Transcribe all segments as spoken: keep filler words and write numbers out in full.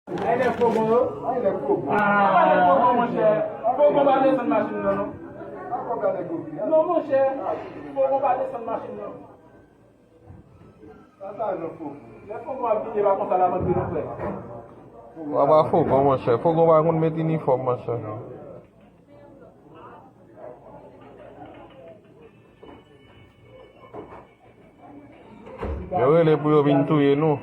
Ay, nèg Fogon yo. Ay, nèg Fogon. Ah, non, monchè. Fogon pa desann machin nan, non. Non, monchè. Fogon pa desann machin nan. Sa, sa, non, Fogon. Lè Fogon ap vini, pa konsa, l ap antre nan frè. Wa pa Fogon, monchè. Fogon pa konn met inifòm, monchè. Yo rele pou yo vin touye nou.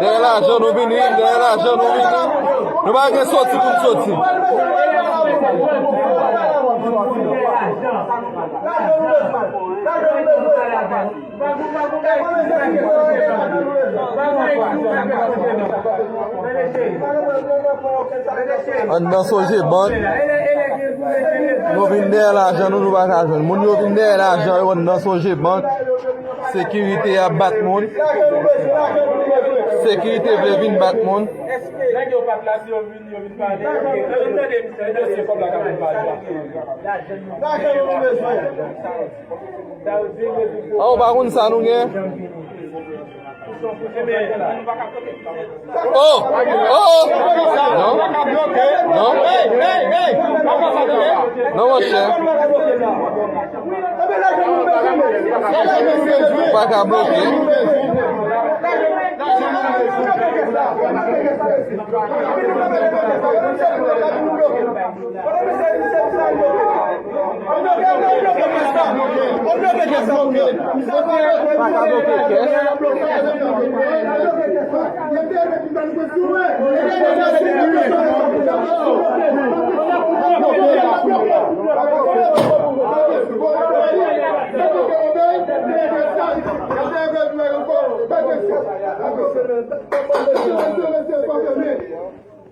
Dèyè lajan nou vini, dèyè lajan nou vini. Nou pa gen soti pou n soti. Anndan Sogebank, nou vin dèyè lajan nou, nou pa ka jwenn moun. Yo vin dèyè lajan yo anndan Sogebank. Sekirite ap bat moun. Sekirite vle vin bat moun. Nèg yo pa t la, si yo vin, yo vin pale. Yo vin tande misye, yo se kòb la k ap vin pale. Lajan nou bezwen. Oh, ou pa konn sa nou gen? Oh! Oh! Oh! Non. Non. Non, monchè. Pa ka bloke.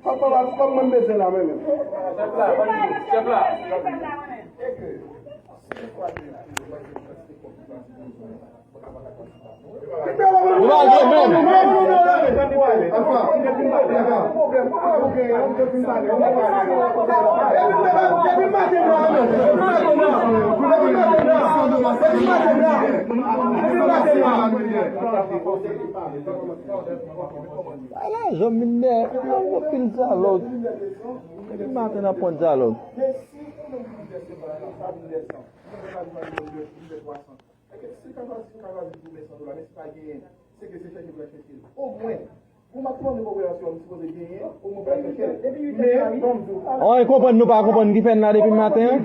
Papa, pa, pa mwen bezwen la menm. Chèf la, chèf la. Nou pa gen menm. Ala, jan m vin dèyè, anpil dyalòg. Depi maten n ap pran dyalòg. An, e konprann nou pa konprann ki fè n la depi maten an?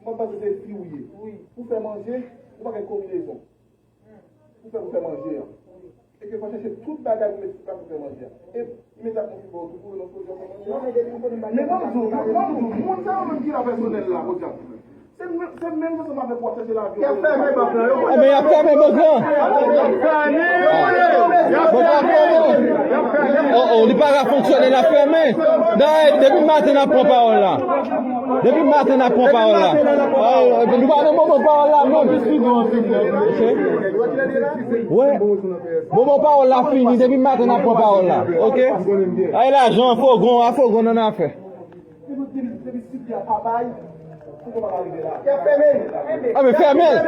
Mwen panse se fi ou ye. Ou fè manje, ou pa gen konbinezon. Pou fè, pou fè manje an. E ke fò chèche tout bagay pou met sou pla pou fè manje an. E imedyatman ou fin fè ou tou pou yo nan pwodui an fè manje an. Men ban m di w, ban m di w, moun sa yo menm ki la pèsonèl la, podyab. Se menm, se menm jan ansanm avèk w ap chèche lavi w. Y ap fèmen bank lan, yo. Enben, y ap fèmen bank lan. Bank la fèmen. Oh, oh, li pa ka fonksyone, l ap fèmen. Dayè, depi maten n ap pran pawòl la. Depi maten n ap pran pawòl la. Ah, nou pa nan moman pawòl la menm. Wè. Moman pawòl la fini, depi maten n ap pran pawòl la. Oke? Ay lajan, Fogon, a Fogon nan afè. Ah, men fèmen l.